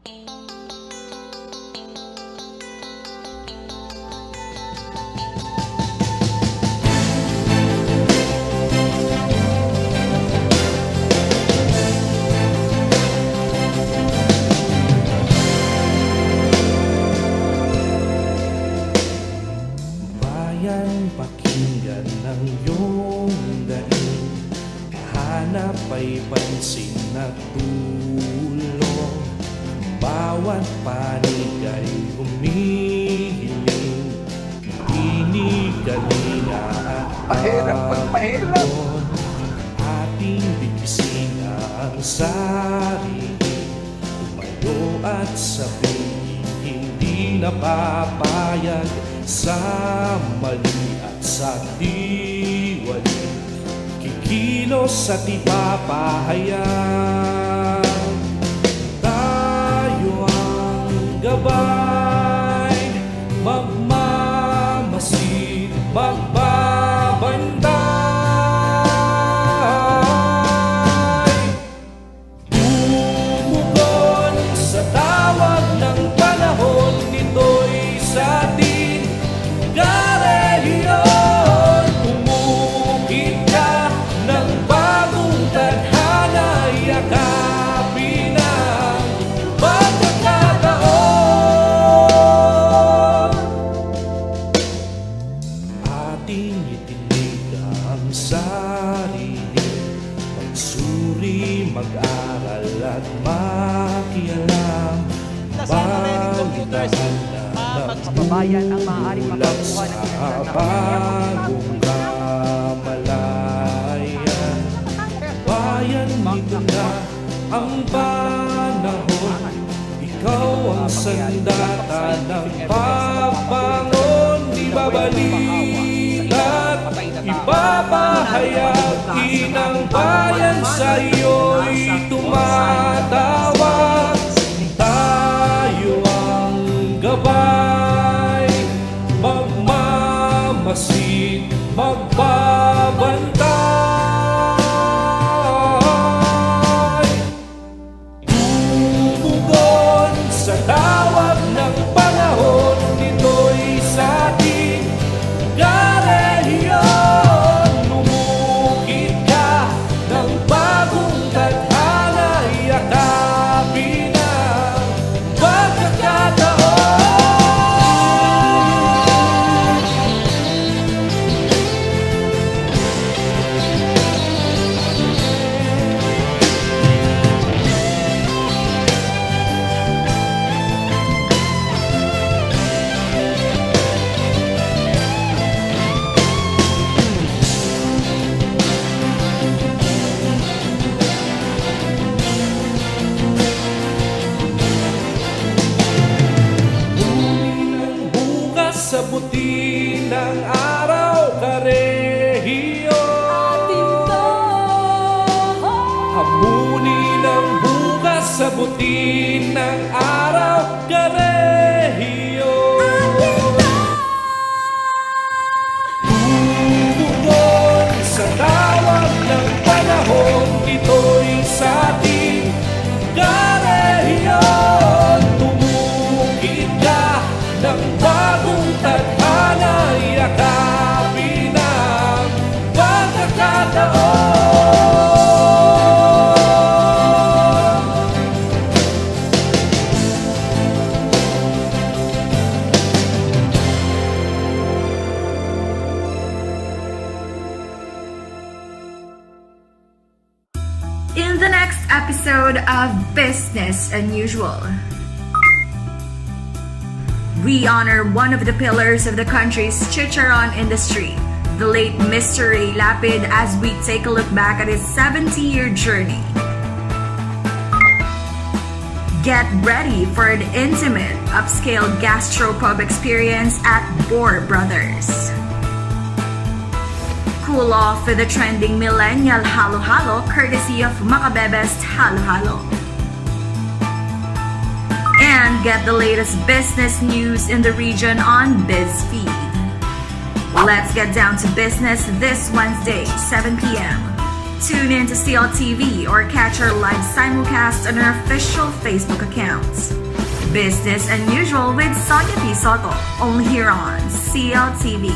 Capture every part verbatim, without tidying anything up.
Bayan, pakinggan ang iyong daing, hanap ay pansin at tulong. Bawat panig ay humihiling, ini kalinga at pahirap, pagpahirap. Ating bigkisin ang sarili, tumayo at sabihin, hindi na papayag sa mali at sa diwali. Kikilos at ipapahayag, tayo ang gabay, magmamasid, magbabantay. Tumugon sa tawag ng panahon, ito'y sa atin. Karehiyon, umukit ka ng bagong tadhana, yakapin ang pagkakataon. Ating itinig ang sarili, magsuri, mag-aral at makialam. Balitaan na ng kababayan ang maaaring mapakuha ng sa bagong kamalayan. Bayan, nito na ang panahon, ikaw ang sandata ng pagbangon, ibabalita't ipapahayag, inang bayan, sa iyo'y tumatawag. Tayo ang gabay, magmamasid, magbabantay. Tumugon sa tawag ng panahon, ito'y sa atin. Karehiyon, umukit ka ng bagong tadhana, yakapin ang pagkakataon. Bukas sa buti ng araw, karehiyo. Atin to. Hamunin ang bukas sa buti ng araw, karehiyo. Atin to. Tumugon sa tawag ng panahon, ito'y sa atin. Karehiyon, tumukit ka ng bagong tadhana, yakapin ang pagkakataon. In the next episode of Business Unusual, we honor one of the pillars of the country's chicharon industry, the late Mister Ray Lapid, as we take a look back at his seventy-year journey. Get ready for an intimate, upscale gastropub experience at Boer Brothers. Cool off with the trending millennial halo-halo courtesy of Macabebes Halo-Halo. And get the latest business news in the region on BizFeed. Let's get down to business this Wednesday, seven p.m. Tune in to C L T V or catch our live simulcast on our official Facebook accounts. Business and Usual with Sonia P. Soto, only here on C L T V.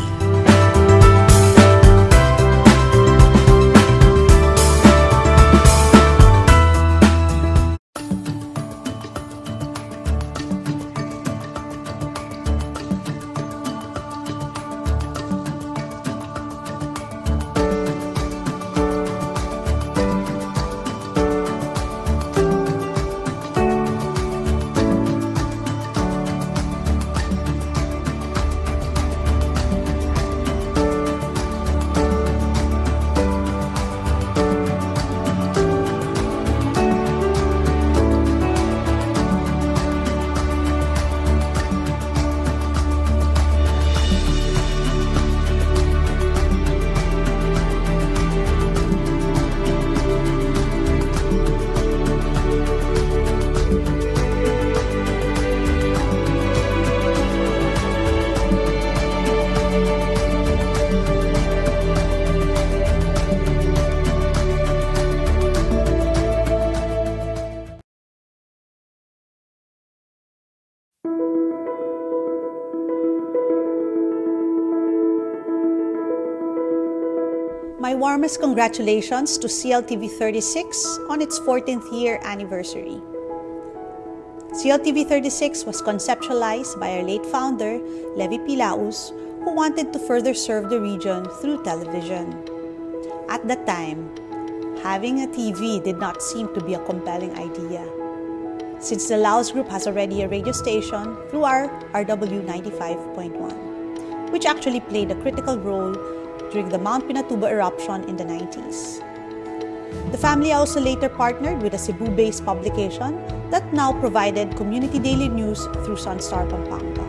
My warmest congratulations to C L T V thirty-six on its fourteenth year anniversary. C L T V thirty-six was conceptualized by our late founder, Levi P. Laus, who wanted to further serve the region through television. At that time, having a T V did not seem to be a compelling idea, since the Laos Group has already a radio station through our R W ninety-five point one, which actually played a critical role during the Mount Pinatubo eruption in the nineties. The family also later partnered with a Cebu-based publication that now provided community daily news through Sunstar Pampanga.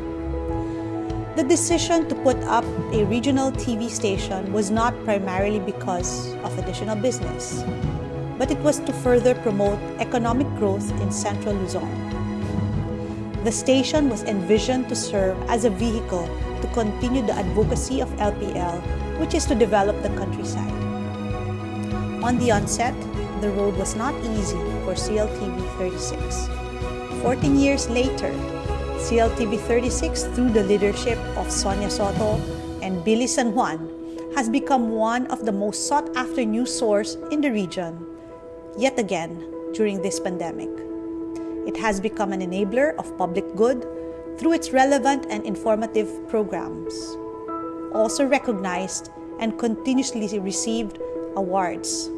The decision to put up a regional T V station was not primarily because of additional business, but it was to further promote economic growth in central Luzon. The station was envisioned to serve as a vehicle to continue the advocacy of L P L, which is to develop the countryside. On the onset, the road was not easy for C L T V thirty-six. Fourteen years later, C L T V thirty-six, through the leadership of Sonia Soto and Billy San Juan, has become one of the most sought-after news source in the region, yet again during this pandemic. It has become an enabler of public good through its relevant and informative programs. Also recognized and continuously received awards,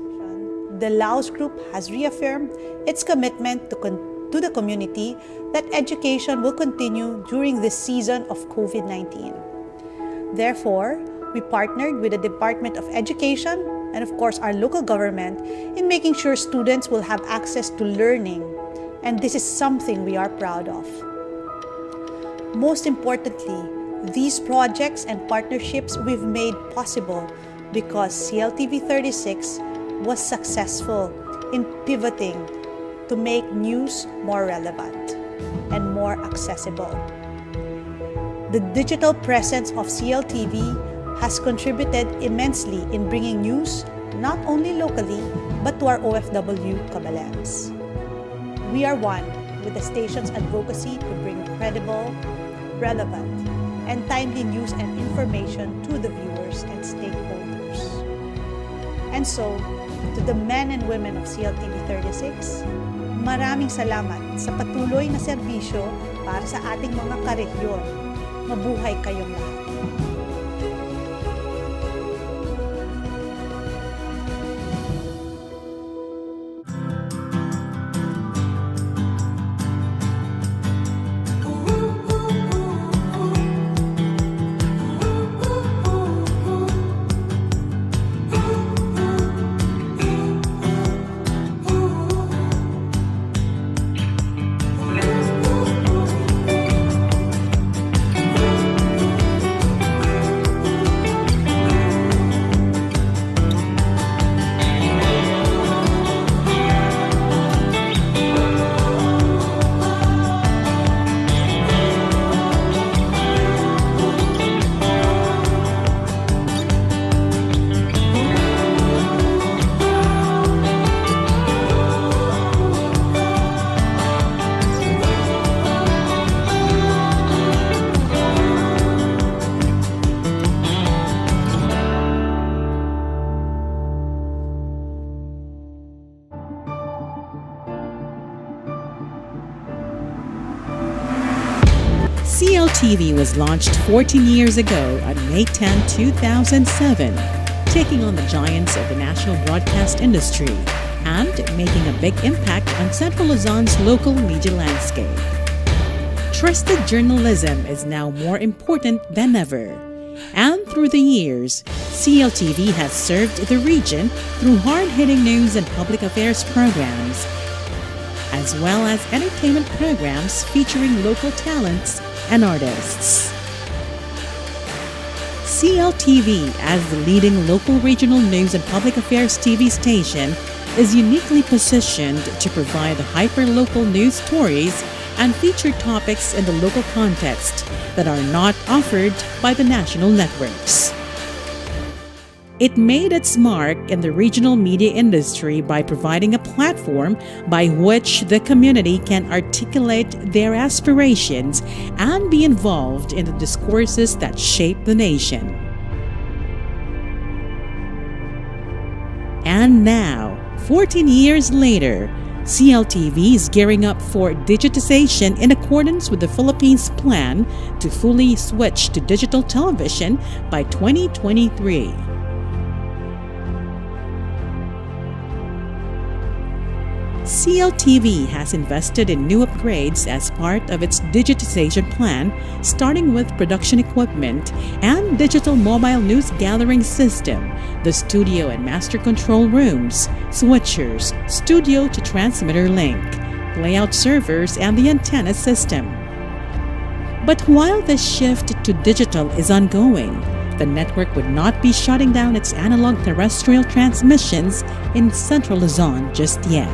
the Laos Group has reaffirmed its commitment to, con- to the community that education will continue during this season of COVID nineteen. Therefore, we partnered with the Department of Education and, of course, our local government in making sure students will have access to learning, and this is something we are proud of. Most importantly, these projects and partnerships we've made possible because C L T V thirty-six was successful in pivoting to make news more relevant and more accessible. The digital presence of C L T V has contributed immensely in bringing news not only locally but to our O F W kabalayans. We are one with the station's advocacy to bring credible, relevant, and timely news and information to the viewers and stakeholders. And so, to the men and women of C L T V thirty-six, maraming salamat sa patuloy na serbisyo para sa ating mga karehiyon. Mabuhay kayong lahat. C L T V was launched fourteen years ago on May tenth, two thousand seven, taking on the giants of the national broadcast industry and making a big impact on Central Luzon's local media landscape. Trusted journalism is now more important than ever. And through the years, C L T V has served the region through hard-hitting news and public affairs programs, as well as entertainment programs featuring local talents and artists. C L T V, as the leading local regional news and public affairs T V station, is uniquely positioned to provide hyper-local news stories and feature topics in the local context that are not offered by the national networks. It made its mark in the regional media industry by providing a platform by which the community can articulate their aspirations and be involved in the discourses that shape the nation. And now, fourteen years later, C L T V is gearing up for digitization in accordance with the Philippines' plan to fully switch to digital television by twenty twenty-three. C L T V has invested in new upgrades as part of its digitization plan, starting with production equipment and digital mobile news gathering system, the studio and master control rooms, switchers, studio to transmitter link, layout servers, and the antenna system. But while the shift to digital is ongoing, the network would not be shutting down its analog terrestrial transmissions in Central Luzon just yet,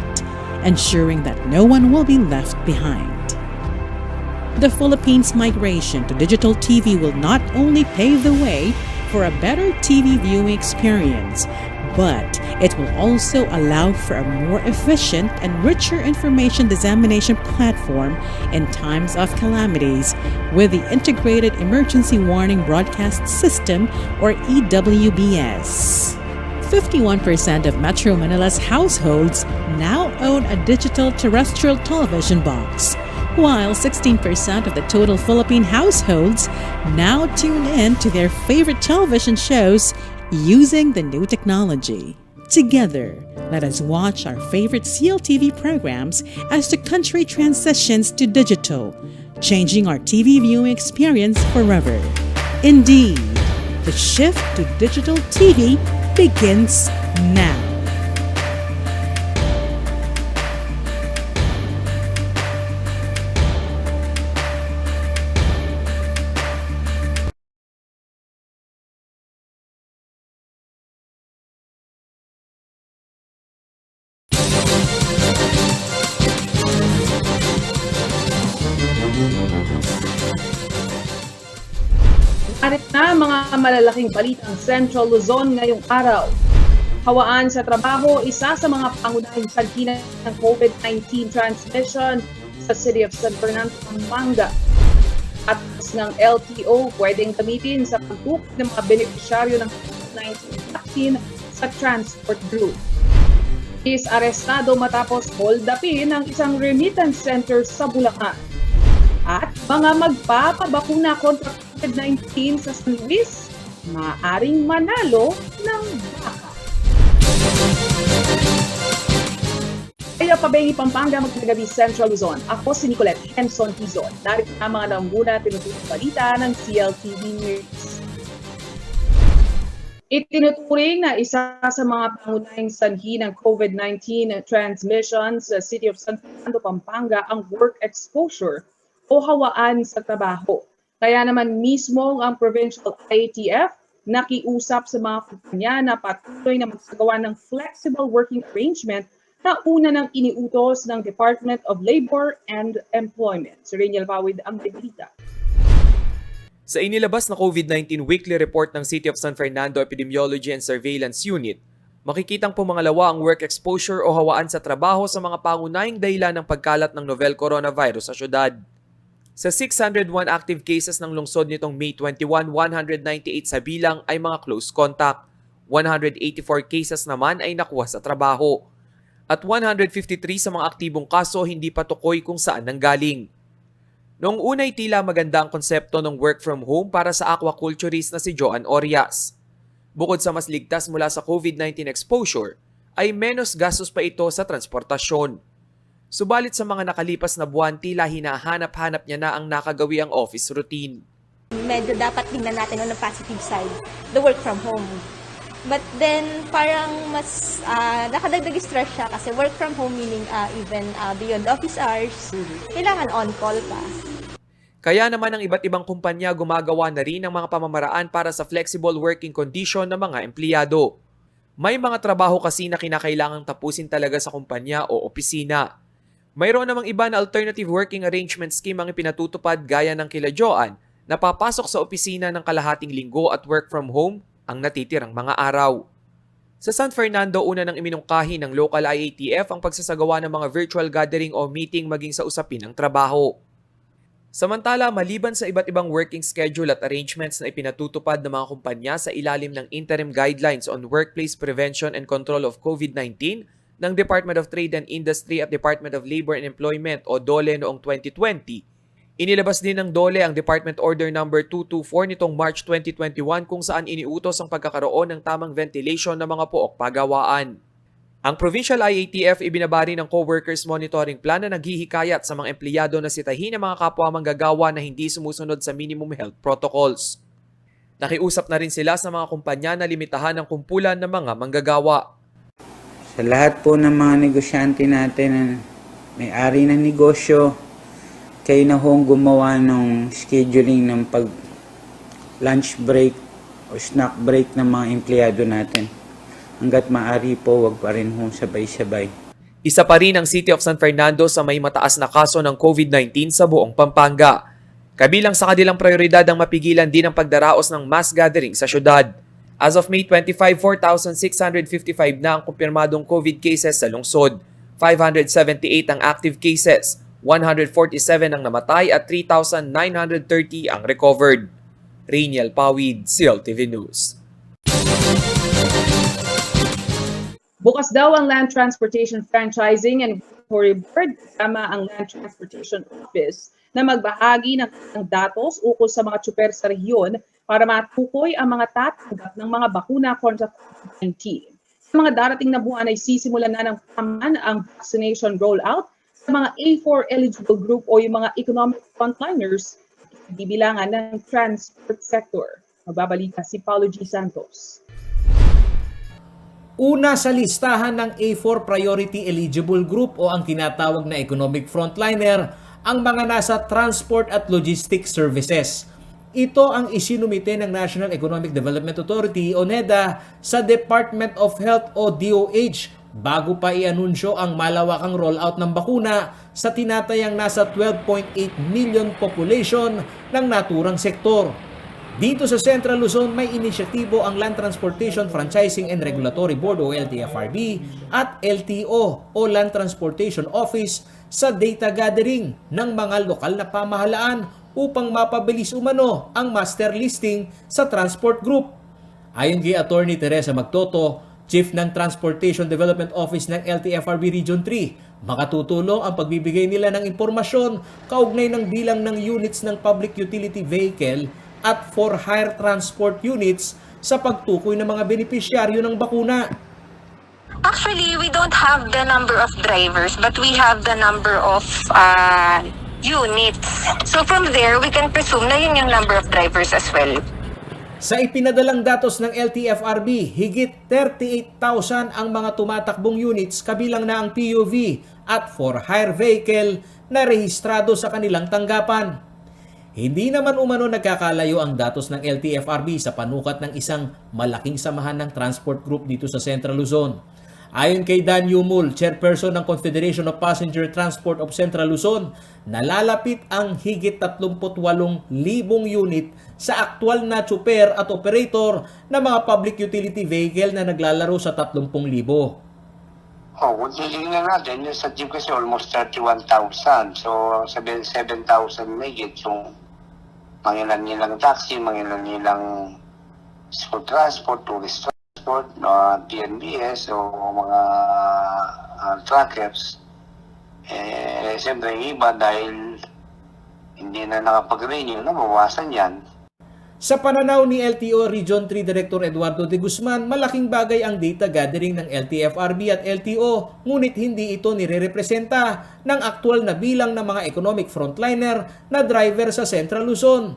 ensuring that no one will be left behind. The Philippines' migration to digital T V will not only pave the way for a better T V viewing experience, but it will also allow for a more efficient and richer information dissemination platform in times of calamities with the Integrated Emergency Warning Broadcast System, or E W B S. Fifty-one percent of Metro Manila's households now own a digital terrestrial television box, while sixteen percent of the total Philippine households now tune in to their favorite television shows using the new technology. Together, let us watch our favorite C L T V programs as the country transitions to digital, changing our T V viewing experience forever. Indeed, the shift to digital T V begins now. Narito na ang mga malalaking balitang Central Luzon ngayong araw. Hawaan sa trabaho, isa sa mga pangunahing sanhi ng COVID nineteen transmission sa City of San Fernando, Pampanga. At ng L T O, pwedeng gamitin sa pagtukoy ng mga benepisyaryo ng COVID nineteen vaccine sa transport group. Pulis arestado matapos hold-upin ang isang remittance center sa Bulacan. At mga magpapabakuna kontra COVID nineteen sa San Luis, maaaring manalo ng baka. Kayo pa, Bengi Pampanga, magandang gabi, Central Luzon. Ako si Nicolette Henson Tizon. Narito na ang mga nanguna tinuturing balita ng C L T V News. Itinuturing na isa sa mga pangunahing sanhi ng COVID nineteen transmission sa City of San Fernando, Pampanga, ang work exposure o hawaan sa trabaho. Kaya naman mismo ang Provincial I A T F nakiusap sa mga kumpanya na patuloy na magsagawa ng flexible working arrangement na una nang iniutos ng Department of Labor and Employment. Si Reniel Vawid ang may balita. Sa inilabas na COVID nineteen weekly report ng City of San Fernando Epidemiology and Surveillance Unit, makikitang pumangalawa ang work exposure o hawaan sa trabaho sa mga pangunahing dahilan ng pagkalat ng novel coronavirus sa syudad. Sa six hundred one active cases ng lungsod nitong May twenty-one, one hundred ninety-eight sa bilang ay mga close contact, one hundred eighty-four cases naman ay nakuha sa trabaho, at one hundred fifty-three sa mga aktibong kaso hindi pa tukoy kung saan nanggaling. Noong una ay tila maganda ang konsepto ng work from home para sa aquaculturist na si Joan Orias. Bukod sa mas ligtas mula sa COVID nineteen exposure, ay menos gastos pa ito sa transportasyon. Subalit sa mga nakalipas na buwan, tila hinahanap-hanap niya na ang nakagawiang office routine. Medyo dapat tingnan natin on the positive side, the work from home. But then, parang mas ah, nakadagdag stress siya kasi work from home, meaning ah, even ah, beyond office hours, kailangan on call pa. Kaya naman ang iba't ibang kumpanya gumagawa na rin ng mga pamamaraan para sa flexible working condition ng mga empleyado. May mga trabaho kasi na kinakailangang tapusin talaga sa kumpanya o opisina. Mayroon namang iba na alternative working arrangement scheme ang ipinatutupad gaya ng kila Joan na papasok sa opisina ng kalahating linggo at work from home ang natitirang mga araw. Sa San Fernando, una nang iminungkahi ng local I A T F ang pagsasagawa ng mga virtual gathering o meeting maging sa usapin ng trabaho. Samantala, maliban sa iba't ibang working schedule at arrangements na ipinatutupad ng mga kumpanya sa ilalim ng Interim Guidelines on Workplace Prevention and Control of COVID nineteen ng Department of Trade and Industry at Department of Labor and Employment o DOLE noong twenty twenty, inilabas din ng DOLE ang Department Order Number two two four nitong March twenty twenty-one, kung saan iniutos ang pagkakaroon ng tamang ventilation ng mga pook pagawaan. Ang Provincial I A T F ibinaba rin ang Co-workers Monitoring Plan na naghihikayat sa mga empleyado na sitahin ang mga kapwa manggagawa na hindi sumusunod sa minimum health protocols. Nakiusap na rin sila sa mga kumpanya na limitahan ang kumpulan ng mga manggagawa. Sa lahat po ng mga negosyante natin na may-ari ng negosyo, kayo na hong gumawa ng scheduling ng pag lunch break o snack break ng mga empleyado natin. Hanggat maaari po, wag pa rin hong sabay-sabay. Isa pa rin ang City of San Fernando sa may mataas na kaso ng COVID nineteen sa buong Pampanga. Kabilang sa kanilang prioridad ang mapigilan din ang pagdaraos ng mass gathering sa syudad. As of May twenty-five, four thousand six hundred fifty-five na ang kumpirmadong COVID cases sa lungsod, five hundred seventy-eight ang active cases, one hundred forty-seven ang namatay at three thousand nine hundred thirty ang recovered. Rainiel Pawid, C L T V News. Bukas daw ang Land Transportation Franchising and Regulatory Board, kasama ang Land Transportation Office, na magbahagi ng kanilang datos ukol sa mga tsuper sa rehiyon para matukoy ang mga tatanggap ng mga bakuna kontra COVID nineteen. Sa mga darating na buwan ay sisimulan na ng paman ang vaccination rollout sa mga A four eligible group o yung mga economic frontliners na bibilangan ng transport sector. Magbabalita si Paulo G. Santos. Una sa listahan ng A four Priority Eligible Group o ang tinatawag na Economic Frontliner ang mga nasa Transport at Logistics Services. Ito ang isinumite ng National Economic Development Authority o NEDA sa Department of Health o D O H bago pa i-anunsyo ang malawakang rollout ng bakuna sa tinatayang nasa twelve point eight million population ng naturang sektor. Dito sa Central Luzon, may inisyatibo ang Land Transportation Franchising and Regulatory Board o L T F R B at L T O o Land Transportation Office sa data gathering ng mga lokal na pamahalaan upang mapabilis umano ang master listing sa transport group. Ayon kay Attorney Teresa Magtoto, Chief ng Transportation Development Office ng L T F R B Region three, makatutulong ang pagbibigay nila ng impormasyon kaugnay ng bilang ng units ng public utility vehicle at for-hire transport units sa pagtukoy ng mga benepisyaryo ng bakuna. Actually, we don't have the number of drivers, but we have the number of uh, units. So from there, we can presume na yun yung number of drivers as well. Sa ipinadalang datos ng L T F R B, higit thirty-eight thousand ang mga tumatakbong units, kabilang na ang P U V at for-hire vehicle na rehistrado sa kanilang tanggapan. Hindi naman umano nagkakalayo ang datos ng L T F R B sa panukat ng isang malaking samahan ng transport group dito sa Central Luzon. Ayon kay Dan Yumul, chairperson ng Confederation of Passenger Transport of Central Luzon, nalalapit ang higit tatlumpu't walong libong unit sa aktual na tsuper at operator ng mga public utility vehicle na naglalaro sa tatlumpung libo. Oh, kung titignan natin, yung sa jeep kasi almost thirty-one thousand. So, seven, seven thousand mahigit yung mangilan-ngilang taxi, mangilan-ngilang school transport, tourist transport, uh, T N B S, o mga uh, truckers. Eh, siyempre, yung iba dahil hindi na nakapag-renew, nabawasan yan. Sa pananaw ni L T O Region three Director Eduardo de Guzman, malaking bagay ang data gathering ng L T F R B at L T O, ngunit hindi ito nirerepresenta ng aktual na bilang ng mga economic frontliner na driver sa Central Luzon.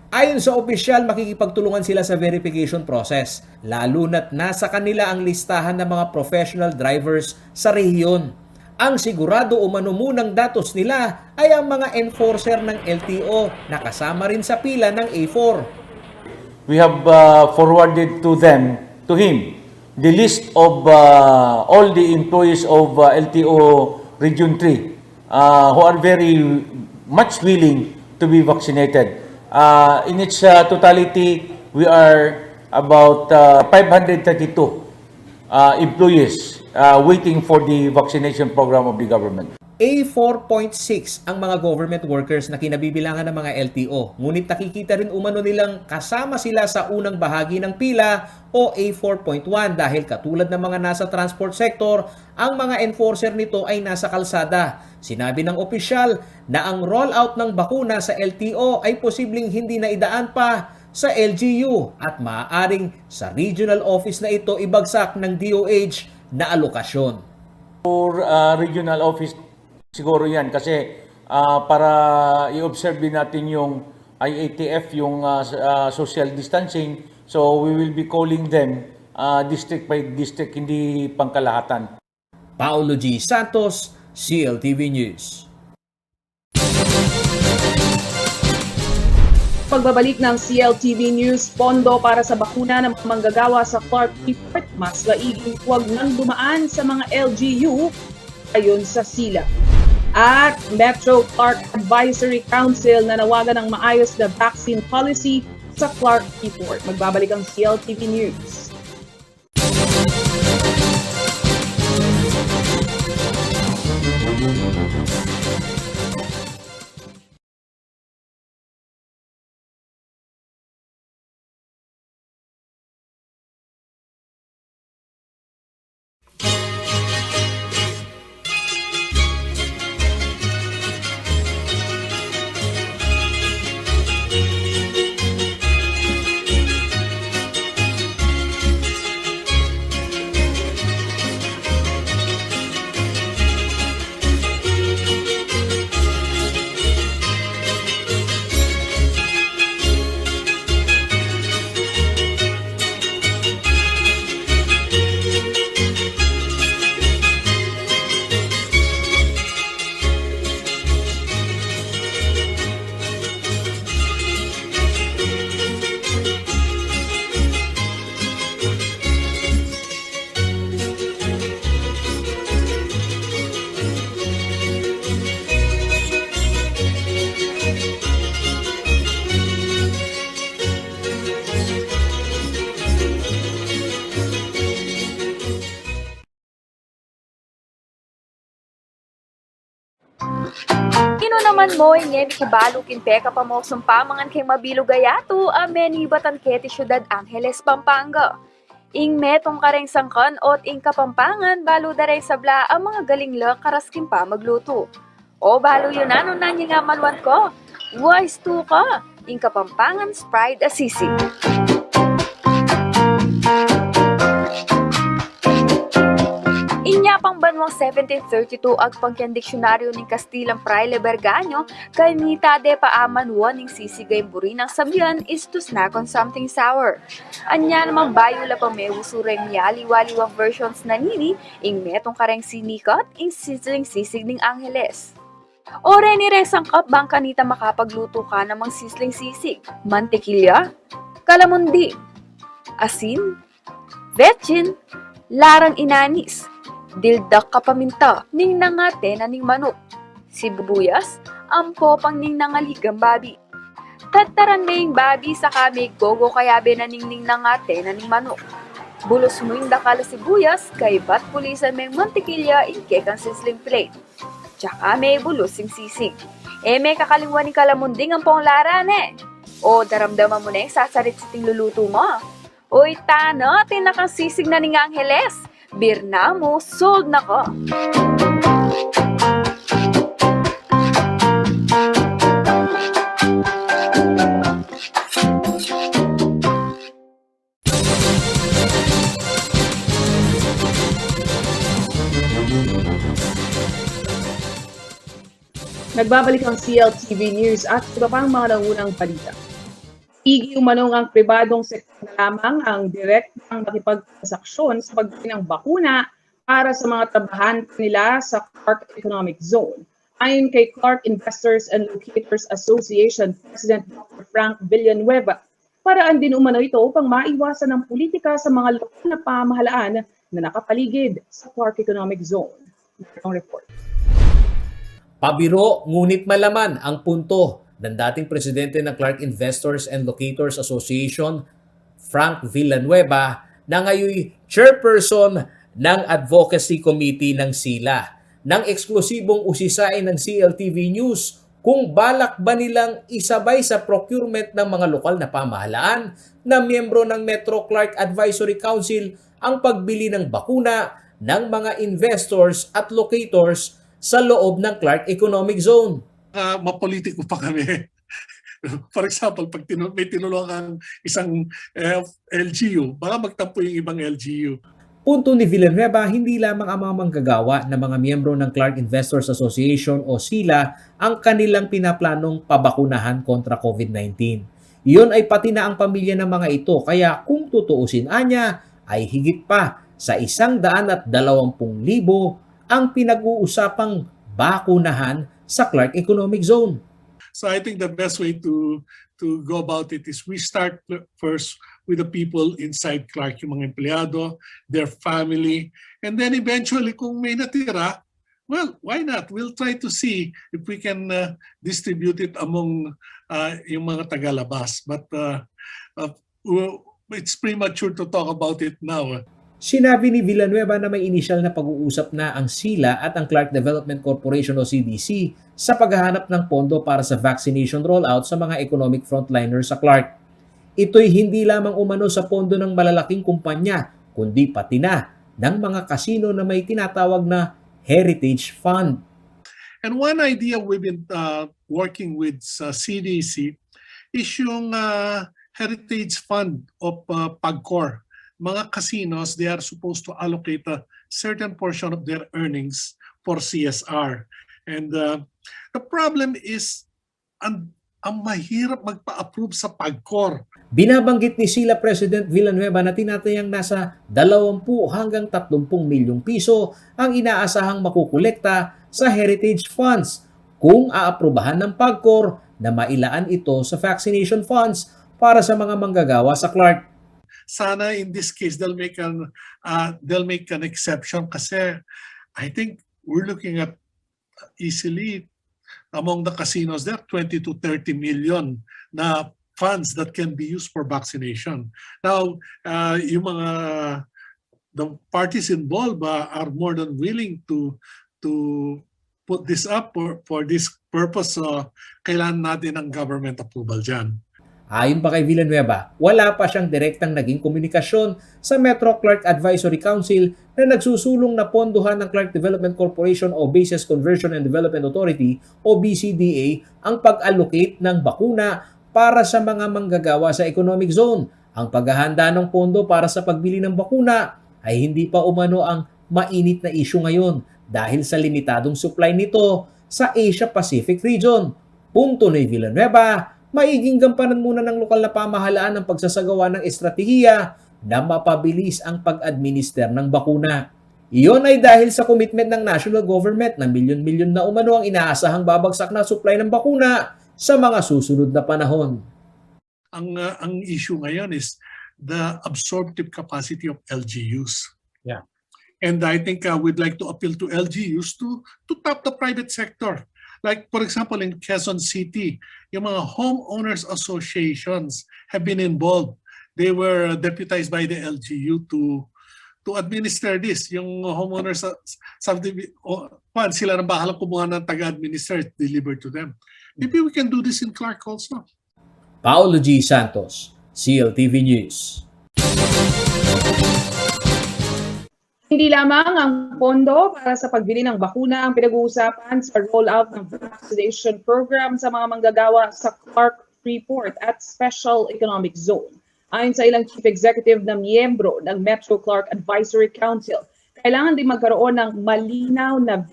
Ayon sa opisyal, makikipagtulungan sila sa verification process, lalo na't nasa kanila ang listahan ng mga professional drivers sa rehiyon. Ang sigurado umano munang datos nila ay ang mga enforcer ng L T O na kasama rin sa pila ng A four. We have, uh, forwarded to them, to him, the list of, uh, all the employees of, uh, L T O Region three, uh, who are very much willing to be vaccinated. Uh, in its, uh, totality, we are about, uh, five hundred thirty-two, uh, employees, uh, waiting for the vaccination program of the government. A four point six ang mga government workers na kinabibilangan ng mga L T O. Ngunit nakikita rin umano nilang kasama sila sa unang bahagi ng pila o A four point one dahil katulad ng mga nasa transport sector, ang mga enforcer nito ay nasa kalsada. Sinabi ng opisyal na ang rollout ng bakuna sa L T O ay posibleng hindi na idaan pa sa L G U at maaaring sa regional office na ito ibagsak ng D O H na alokasyon. For, uh, regional office siguro yan kasi, uh, para i-observe din natin yung I A T F, yung, uh, s-, uh, social distancing. So we will be calling them, uh, district by district, hindi pangkalahatan. Paulo G Santos, C L T V News. Pagbabalik ng C L T V News, pondo para sa bakuna ng mga manggagawa sa Clark Freeport, mas maiging huwag nang dumaan sa mga L G U ayon sa CELA. At Metro Clark Advisory Council nanawagan ng maayos na vaccine policy sa Clark Freeport. Magbabalik ang C L T V News. Inu naman mo, ing e mi ku balu king pekapamosun pamangan keng mabilug a yatu a menibatan keti Siudad Angeles, Pampanga. Ing metung kareng sangkan ot ing Kapampangan, balu da reng sabla a mangagaling la karas king pamaglutu. O balu yu na nung nanu ing amaluan ku? Wais tu ka, ing Kapampangan Spride a sisig. Inya pang banuang seventeen thirty-two, agpang keng diksyunaryu ning Kastilan Fraile Berganyo, kanita de pa amanwan ning sisig a ing buri nang sabian is tusnakun something sour. Anya naman bayu la pa meusur reng mialiwa-liwang versions na nini, ing metung kareng sinikat, ing sizzling sisig ning Angeles. O reni reng sangkap bang kanita makapaglutu ka namang sizzling sisig: mantikilya, kalamundi, asin, vetsin, larang inanis, dildak a paminta, ningnang a tena ning manuk, sibuyas, ampo pang ningnang a ligang babi. Tataran me ing babi saka me gogo kayabe na ning ningnang a tena ning manuk. Bulus mu ing dakal a sibuyas, kaybat pulisan meng mantikilya ing kekang sizzling plate. Tsaka me bulus ing sisig. E me kakalingwan ing kalamundi ampong laran, e. O daramdaman mu ne ing sasaritsit ing lulutu mu. Uy, tana, tinakang sisig na ning Angeles. Birna mu, sold na ka. Nagbabalik ang C L T V News at iba pang mga nangunang balita. Igiumanong ang pribadong sektor na lamang ang direktang makipagtransaksyon sa pagbili ng bakuna para sa mga trabahante nila sa Clark Economic Zone. Ayon kay Clark Investors and Locators Association President Doctor Frank Villanueva, paraan din umano ito upang maiwasan ang politika sa mga lokal na pamahalaan na nakapaligid sa Clark Economic Zone. Ang report. Pabiro ngunit malaman ang punto ng dating presidente ng Clark Investors and Locators Association, Frank Villanueva, na ngayon chairperson ng Advocacy Committee ng sila, nang eksklusibong usisain ng C L T V News kung balak ba nilang isabay sa procurement ng mga lokal na pamahalaan na miyembro ng Metro Clark Advisory Council ang pagbili ng bakuna ng mga investors at locators sa loob ng Clark Economic Zone. Uh, mapolitiko pa kami. For example, pag tinu- may tinulungan isang uh, L G U, baka magtampo yung ibang L G U. Punto ni Villanueva, hindi lamang ang mga manggagawa na mga miyembro ng Clark Investors Association o sila ang kanilang pinaplanong pabakunahan kontra COVID nineteen. Iyon ay pati na ang pamilya ng mga ito, kaya kung tutuusin anya ay higit pa sa isang daan at dalawampung libo ang pinag-uusapang bakunahan sa Clark Economic Zone. So I think the best way to to go about it is we start first with the people inside Clark, yung mga empleyado, their family, and then eventually kung may natira, well, why not? We'll try to see if we can uh, distribute it among uh, yung mga tagalabas. But uh, uh, it's premature to talk about it now. Sinabi ni Villanueva na may inisyal na pag-uusap na ang sila at ang Clark Development Corporation o C D C sa paghahanap ng pondo para sa vaccination rollout sa mga economic frontliners sa Clark. Ito'y hindi lamang umano sa pondo ng malalaking kumpanya, kundi pati na ng mga kasino na may tinatawag na Heritage Fund. And one idea we've been uh, working with sa C D C is yung uh, Heritage Fund of uh, PAGCOR. Mga casinos, they are supposed to allocate a certain portion of their earnings for C S R. And uh, the problem is, ang, ang mahirap magpa-approve sa PAGCOR. Binabanggit ni sila President Villanueva na tinatayang nasa dalawampu hanggang tatlumpung milyong piso ang inaasahang makukolekta sa Heritage Funds kung aaprubahan ng PAGCOR na mailaan ito sa vaccination funds para sa mga manggagawa sa Clark. Sana in this case they'll make an uh, they'll make an exception kasi I think we're looking at easily among the casinos there twenty to thirty million na funds that can be used for vaccination. Now, uh, yung mga the parties involved uh, are more than willing to to put this up for, for this purpose. Uh, kailangan natin ng government approval dyan. Ayon pa kay Villanueva, wala pa siyang direktang naging komunikasyon sa Metro Clark Advisory Council na nagsusulong na pondohan ng Clark Development Corporation o Bases Conversion and Development Authority o B C D A ang pag-allocate ng bakuna para sa mga manggagawa sa economic zone. Ang paghahanda ng pondo para sa pagbili ng bakuna ay hindi pa umano ang mainit na isyu ngayon dahil sa limitadong supply nito sa Asia Pacific region. Punto ni Villanueva, maiging gampanan muna ng lokal na pamahalaan ang pagsasagawa ng estratehiya na mapabilis ang pag-administer ng bakuna. Iyon ay dahil sa commitment ng national government na milyon-milyon na umano ang inaasahang babagsak na supply ng bakuna sa mga susunod na panahon. Ang uh, ang issue ngayon is the absorptive capacity of L G Us. Yeah. And I think uh, we'd like to appeal to L G Us to to tap the private sector. Like for example in Quezon City, yung mga homeowners associations have been involved. They were deputized by the L G U to to administer this. Yung homeowners subdivision, oh, sila nang bahala kumuha ng taga-administer, deliver to them. Maybe we can do this in Clark also. Paolo G. Santos, C L T V News. Hindi lamang ang pondo para sa pagbili ng bakuna ang pinag-uusapan sa rollout ng vaccination program sa mga manggagawa sa Clark Freeport at Special Economic Zone. Ayon sa ilang chief executive na miyembro ng Metro Clark Advisory Council, kailangan din magkaroon ng malinaw na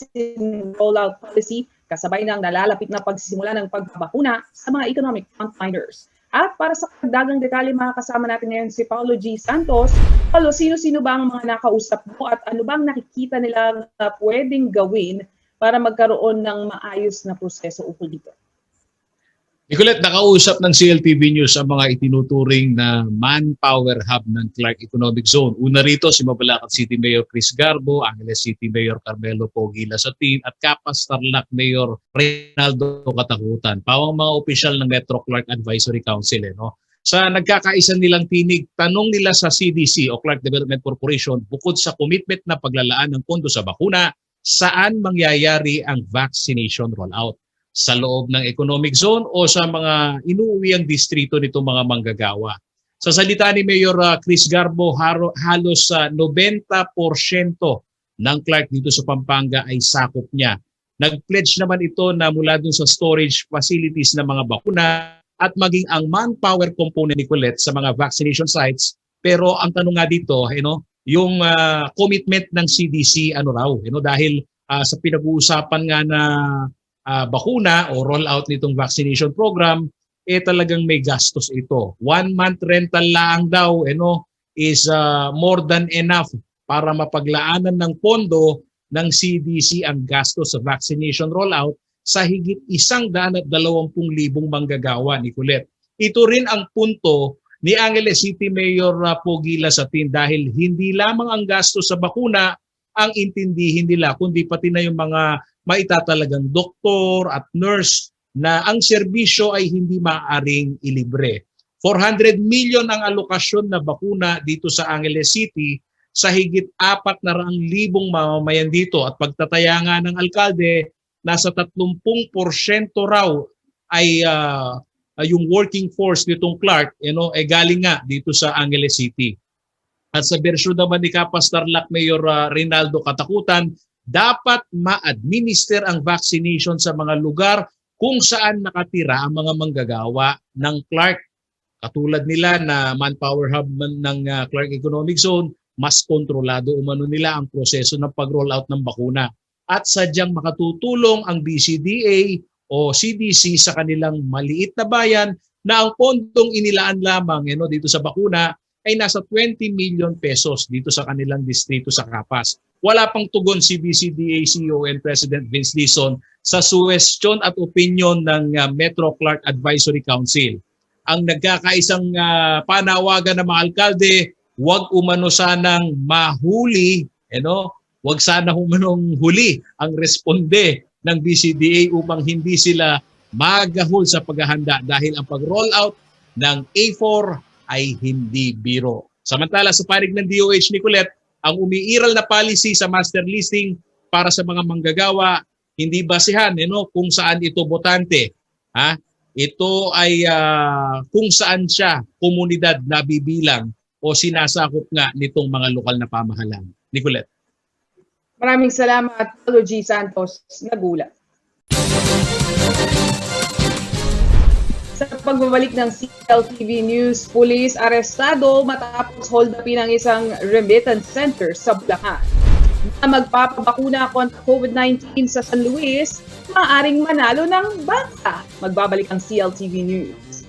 vaccine rollout policy kasabay ng nalalapit na pagsisimula ng pagbabakuna sa mga economic frontliners. At para sa karagdagang detalye, makakasama natin ngayon si Paolo G. Santos. Paolo, sino-sino ba ang mga nakausap mo at ano bang nakikita nila na pwedeng gawin para magkaroon ng maayos na proseso ukol dito? Nicolette, nakausap ng C L T V News ang mga itinuturing na manpower hub ng Clark Economic Zone. Una rito, si Mabalacat City Mayor Chris Garbo, Angeles City Mayor Carmelo Pogi Lasatin, at Capas Tarlac Mayor Reynaldo Catacutan. Pawang mga opisyal ng Metro Clark Advisory Council, eh, no? Sa nagkakaisa nilang tinig, tanong nila sa C D C o Clark Development Corporation, bukod sa commitment na paglalaan ng pondo sa bakuna, saan mangyayari ang vaccination rollout? Sa loob ng economic zone o sa mga inuuwiang distrito nitong mga manggagawa? Sa salita ni Mayor, ah, Chris Garbo, haro-, halos, ah, nobenta porsyento ng Clark dito sa Pampanga ay sakop niya. Nag-pledge naman ito na mula dun sa storage facilities ng mga bakuna at maging ang manpower component, Nicolette, sa mga vaccination sites. Pero ang tanong nga dito, you know, yung, ah, commitment ng C D C, ano raw, you know, dahil, ah, sa pinag-uusapan nga na, ah, bakuna o rollout nitong vaccination program, eh, talagang may gastos ito. One month rental lang daw, you know, is, ah, more than enough para mapaglaanan ng pondo ng C D C ang gastos sa vaccination rollout sa higit isang daan at dalawampung libong manggagawa, Nicolette. Ito rin ang punto ni Angeles City Mayor, ah, Pogi Lasatin, dahil hindi lamang ang gastos sa bakuna ang intindihin nila, kundi pati na yung mga maitatalagang doktor at nurse na ang serbisyo ay hindi maaaring ilibre. Four hundred million ang alokasyon na bakuna dito sa Angeles City sa higit apat na raang libong mamamayan dito, at pagtataya nga ng alkalde, nasa tatlumpung porsyento raw ay, ah, ay yung working force nitong Clark, you know, eh, galing nga dito sa Angeles City. At sa bersyon naman ni Capas Tarlac Mayor, ah, Reynaldo Catacutan, dapat ma-administer ang vaccination sa mga lugar kung saan nakatira ang mga manggagawa ng Clark. Katulad nila na manpower hub man ng, ah, Clark Economic Zone, mas kontrolado umano nila ang proseso ng pag-roll out ng bakuna. At sadyang makatutulong ang D C D A o C D C sa kanilang maliit na bayan na ang pondong inilaan lamang, you know, dito sa bakuna ay nasa twenty million pesos dito sa kanilang distrito sa Capas. Wala pang tugon si D C D A C O N President Vince Dizon sa suwestyon at opinyon ng, ah, Metro Clark Advisory Council. Ang nagkakaisang, ah, panawagan ng mga alkalde, wag umano sanang mahuli, you know, wag sana umanong huli ang responde ng D C D A upang hindi sila magahol sa paghahanda, dahil ang pag-roll out ng A four ay hindi biro. Samantala, sa panig ng D O H, Nicolette, ang umiiral na policy sa master listing para sa mga manggagawa, hindi basehan, you know, kung saan ito botante. Ha? Ito ay, ah, kung saan siya komunidad nabibilang o sinasakop nga nitong mga lokal na pamahalaan. Nicolette. Maraming salamat, Paolo G. Santos, nag-ulat. Sa pagbabalik ng C L T V News, pulis arestado matapos hold upin ang isang remittance center sa Bulacan. Na magpapabakuna kontra COVID nineteen sa San Luis, maaaring manalo ng bangka. Magbabalik ang C L T V News.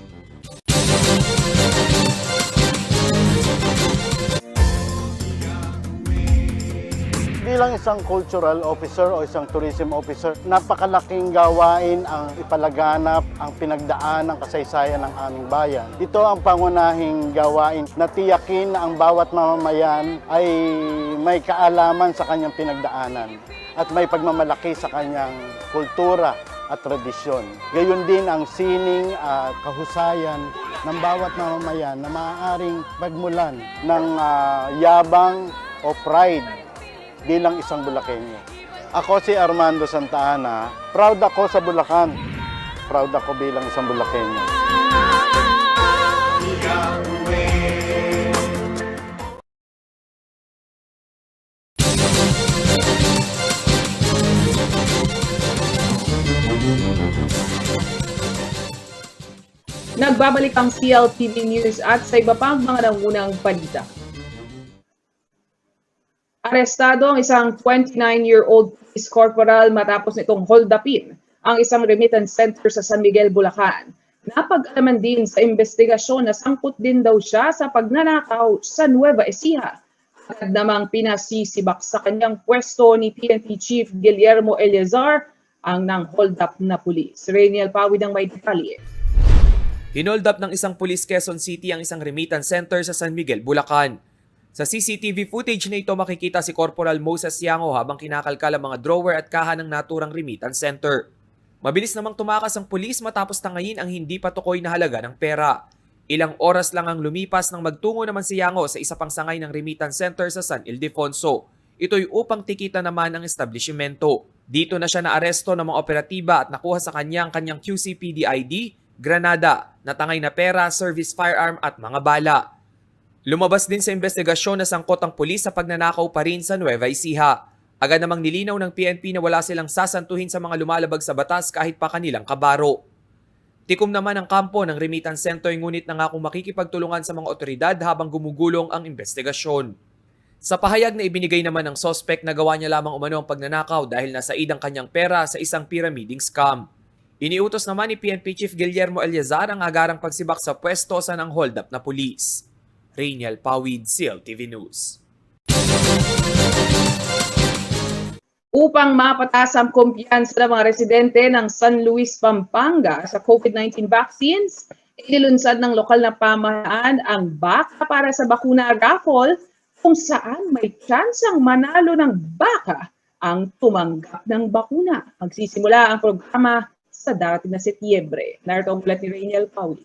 Bilang isang cultural officer o isang tourism officer, napakalaking gawain ang ipalaganap ang pinagdaan ng kasaysayan ng aming bayan. Ito ang pangunahing gawain na tiyakin na ang bawat mamamayan ay may kaalaman sa kanyang pinagdaanan at may pagmamalaki sa kanyang kultura at tradisyon. Gayon din ang sining at kahusayan ng bawat mamamayan na maaaring pagmulan ng, ah, yabang o pride bilang isang Bulakenyo. Ako si Armando Santa Ana. Proud ako sa Bulacan. Proud ako bilang isang Bulakenyo. Nagbabalik ang C L T V News at sa iba pang mga nangunang balita. Arestado ang isang twenty-nine-year-old police corporal matapos nitong hold upin ang isang remittance center sa San Miguel, Bulacan. Napag-alaman din sa imbestigasyon na sangkot din daw siya sa pagnanakaw sa Nueva Ecija. Agad namang pinasisibak sa kanyang pwesto ni P N P Chief Guillermo Eleazar ang nang-hold up na pulis. Rainiel Pawid ang may detalye. Hinold up ng isang pulis Quezon City ang isang remittance center sa San Miguel, Bulacan. Sa C C T V footage na ito, makikita si Corporal Moses Yango habang kinakalkal ang mga drawer at kaha ng naturang remittance center. Mabilis namang tumakas ang pulis matapos tangayin ang hindi pa tukoy na halaga ng pera. Ilang oras lang ang lumipas nang magtungo naman si Yango sa isa pang sangay ng remittance center sa San Ildefonso. Ito'y upang tikitan naman ang establisimento. Dito na siya naaresto ng mga operatiba at nakuha sa kanya ang kanyang Q C P D I D, granada, natangay na pera, service firearm at mga bala. Lumabas din sa imbestigasyon na sangkot ang pulis sa pagnanakaw pa rin sa Nueva Ecija. Agad namang nilinaw ng P N P na wala silang sasantuhin sa mga lumalabag sa batas kahit pa kanilang kabaro. Tikom naman ang kampo ng remittance center, ngunit nangakong makikipagtulungan sa mga otoridad habang gumugulong ang imbestigasyon. Sa pahayag na ibinigay naman ng suspek, nagawa niya lamang umano ang pagnanakaw dahil nasaid ang kanyang pera sa isang pyramiding scam. Iniutos naman ni P N P Chief Guillermo Eleazar ang agarang pagsibak sa pwesto sa nang-hold up na pulis. Rainiel Pawid, C L T V News. Upang mapataas ang kumpiyansa ng mga residente ng San Luis, Pampanga sa COVID nineteen vaccines, inilunsad ng lokal na pamahalaan ang Baka para sa Bakuna raffle, kung saan may tsansang manalo ng baka ang tumanggap ng bakuna. Magsisimula ang programa sa darating na Setyembre. Narito ang ulat ni Rainiel Pauli.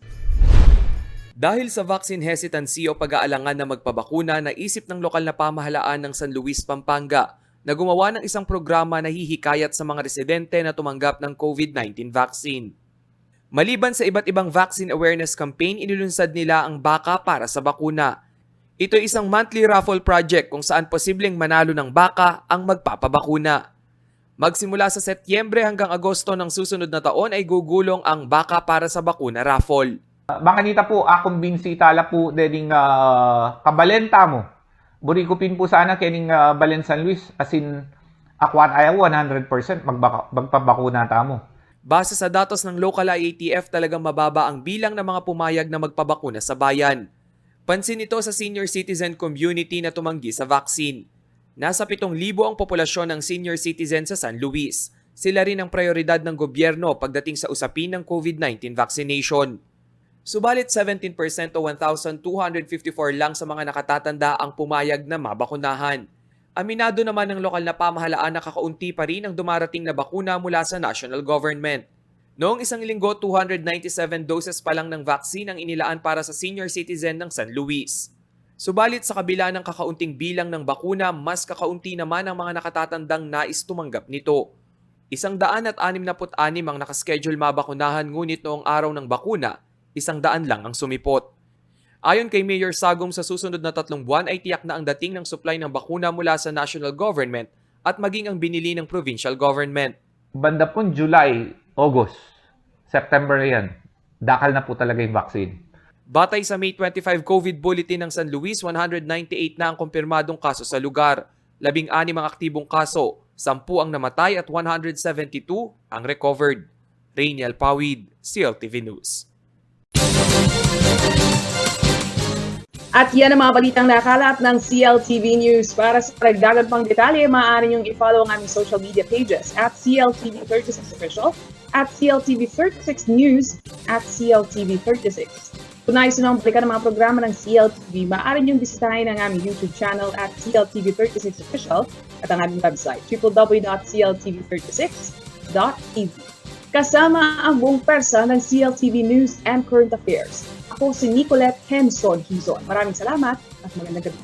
Dahil sa vaccine hesitancy o pag-aalangan na magpabakuna, naisip ng lokal na pamahalaan ng San Luis, Pampanga na gumawa ng isang programa na hihikayat sa mga residente na tumanggap ng COVID nineteen vaccine. Maliban sa iba't ibang vaccine awareness campaign, inilunsad nila ang Baka para sa Bakuna. Ito'y isang monthly raffle project kung saan posibleng manalo ng baka ang magpapabakuna. Magsimula sa Setyembre hanggang Agosto ng susunod na taon ay gugulong ang Baka para sa Bakuna raffle. Baka nita pu, akumbinsi tala pu dening, ah, kabalen tamu. Buri ku pin pu sana kening, ah, Balen San Luis, asin, akwat ayaw one hundred percent magbaka-, magpabakuna tamu. Base sa datos ng local I A T F, talagang mababa ang bilang ng mga pumayag na magpabakuna sa bayan. Pansin ito sa senior citizen community na tumanggi sa vaccine. Nasa pitong libo ang populasyon ng senior citizen sa San Luis. Sila rin ang prayoridad ng gobyerno pagdating sa usapin ng COVID nineteen vaccination. Subalit seventeen percent o one thousand two hundred fifty-four lang sa mga nakatatanda ang pumayag na mabakunahan. Aminado naman ng lokal na pamahalaan na kakaunti pa rin ang dumarating na bakuna mula sa national government. Noong isang linggo, two hundred ninety-seven doses pa lang ng vaccine ang inilaan para sa senior citizen ng San Luis. Subalit sa kabila ng kakaunting bilang ng bakuna, mas kakaunti naman ang mga nakatatandang nais tumanggap nito. Isang daan at anim na put anim ang nakaschedule mabakunahan, ngunit noong araw ng bakuna, isang daan lang ang sumipot. Ayon kay Mayor Sagum, sa susunod na tatlong buwan ay tiyak na ang dating ng supply ng bakuna mula sa national government at maging ang binili ng provincial government. Banda pun July, August, September yan, dakal na po talaga yung vaccine. Batay sa May twenty-five COVID bulletin ng San Luis, one hundred ninety-eight na ang kumpirmadong kaso sa lugar, labing-anim ang aktibong kaso, sampu ang namatay at one hundred seventy-two ang recovered. Rainiel Pawid, C L T V News. At yan ang mga balitang nakalap ng C L T V News. Para sa karagdagan pang detalye, maaari niyong i-follow ang aming social media pages at C L T V thirty-six Official, at C L T V thirty-six News, at C L T V thirty-six. Kung nais niyong balikan ang mga programa ng C L T V, maaari niyong bisitahin ang aming YouTube channel at C L T V thirty-six Official at ang aming website, triple W dot C L T V thirty-six dot T V. Kasama ang buong pwersa ng C L T V News and Current Affairs. Ako si Nicolette Henson Hizon. Maraming salamat at magandang gabi.